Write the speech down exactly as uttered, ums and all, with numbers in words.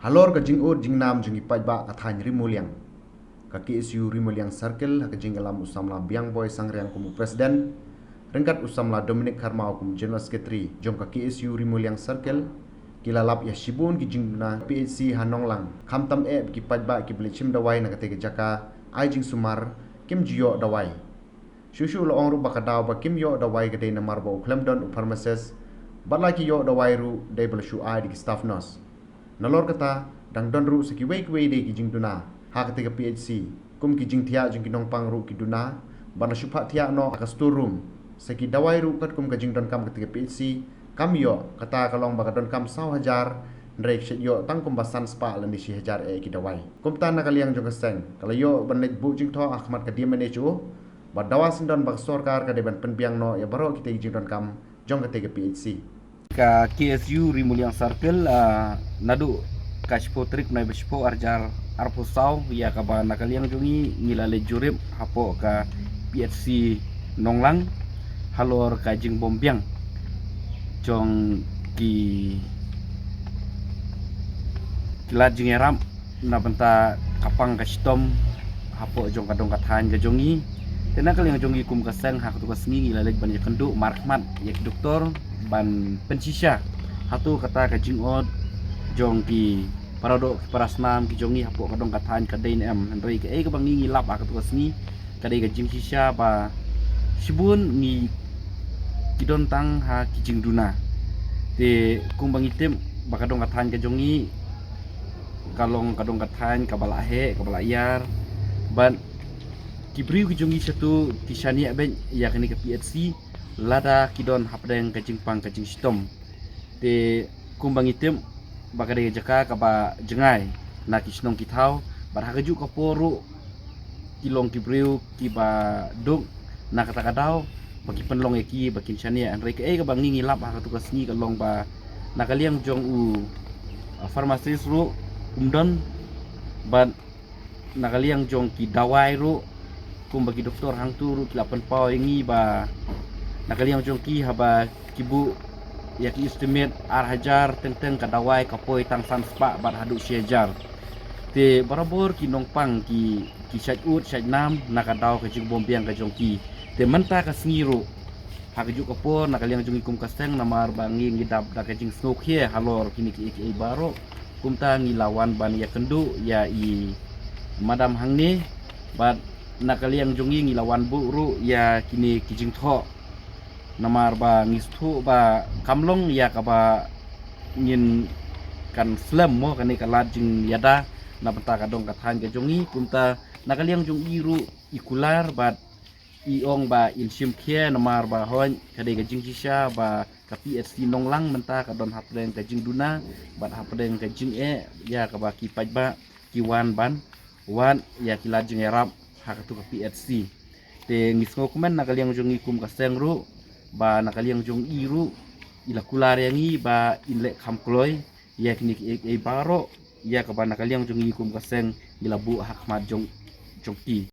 Halor ka jingud jingnam jong ki paidbah ka thaiñ Ri Muliang, ka K S U Ri Muliang Circle, ha ka jingïalam u samla Biang Boy Sangriang kum u president, ryngkat u samla Dominic Kharmau kum general secretary jong ka K S U Ri Muliang Circle, ki la lap ïa shibun ki jingduna P H C ha Nonglang, khamtam eh ki paidbah kiba leit shim dawai na katei ka jaka ai jingsumar, kim ju ïoh dawai. Shuh shuh la ong ruh ba ka daw ba kim ïoh dawai ka dei namar ba u khlem don u pharmacist, bad la ki ïoh dawai ruh dei ba la shu ai da ki staff nurse. Nalor kata, dang don ruh sa kiwei kiwei de ki jingduna ha katei ka P H C, kum ki jingthiah jong ki nongpang ruh ki duna, bad la shu phah thiah noh ha ka store room. Sa ki dawai ruh katkum ka jingdonkam katei ka P H C kam ïoh, kata ka long ba ka donkam saw hajar, hynrei ka shait ïoh tang kumba san spah lane shi hajar eh ki dawai. Kumta na ka liang jong ka seng, ka la ïoh ban leit buh jingthoh ha khmat ka D M H O, ba dawa syndon ba ka sorkar ka dei ban pynbiang noh ïa baroh kitei ki jingdonkam jong katei ka P H C. Ka K S U Ri Muliang Circle, ah, naduh ka shiphew tarik bnai ba shiphew arhajar arphew saw, ïa kaba na ka liang jong ngi ngi la leit jurip hapoh ka P H C Nonglang, halor ka jingbym biang jong ki, ki lad jingïarap na bynta ka pang ka shitom hapoh jong ka dong ka thaiñ ka jong ngi. Te na ka liang jong ngi kum ka seng ha katei ka sngi ngi la leit ban ïakynduh markhmat ïa ki doktor ban pynshisha hato kata ka jingud jong ki paradoh ki parasnam ki jong ngi hapoh ka dong ka thaiñ ka dei ne em. Hynrei kaei kaba ngi ngi lap ha katei ka sngi ka dei ka jingshisha ba shibun ngi ki don tang ha ki jingduna. Te kumba ngi tip ba ka dong ka thaiñ ka jong ngi ka long ka dong ka thaiñ kaba la heh kaba la ïar, bad ki briew ki jong ngi shatu ki shaniah beit ïa kane ka P H C lada ki don hapdeng ka jingpang ka jingshitom. Te kumba ngi tip ba ka dei ka jaka kaba jngai na ki shnong ki thaw, bad ha kajuh ka por ruh ki long ki briew kiba duk, na kata ka daw ba ki pynlong ïa ki ba kin shaniah. Hynrei kaei kaba ngi ngi lap ha katei ka sngi ka long ba na ka liang jong u, ah, pharmacist ruh um don, bad na ka liang jong ki dawai ruh kumba ki doktor hangtu ruh ki la pynpaw ïa ngi ba na ka liang jong ki haba ki buh ïa ki estimate ar hajar teng teng ka dawai ka poi tang san spah bad haduh shi hajar. Te barabor ki nongpang ki, ki shait ud shait nam na ka daw ka jingbym biang ka jong ki. Te mynta ka sngi ruh ha kajuh ka por na ka liang jong ngi kum ka seng namar ba ngi ngi dap da ka jingsngewkhia halor kine kiei kiei baroh. Kumta ngi la wan ban ïakynduh ïa i madam hangne, bad na ka liang jong ngi ngi la wan buh ruh ïa kine ki jingthoh. Namar ba ngi sngewthuh ba kam long ïa kaba ngin kan slem mo kane ka lad jingïada na bynta ka dong ka thaiñ ka jong ngi. Kumta na ka liang jong i ruh i kular bad i ong ba in shim khia namar ba hooid ka dei ka jingshisha ba ka P H C Nonglang mynta ka don hapdeng ka jingduna bad hapdeng ka jingeh ïa kaba ki paidbah ki wan ban wad ïa ki lad jingïarap ha katei ka P H C. Te ngi sngewkmen na ka liang jong ngi kum ka seng ruh ba na ka liang jong i ruh i la kular ïa ngi ba in leh kham kloi ïa kine kiei kiei baroh ïa kaba na ka liang jong ngi kum ka seng ngi la buh ha khmat jong, jong ki.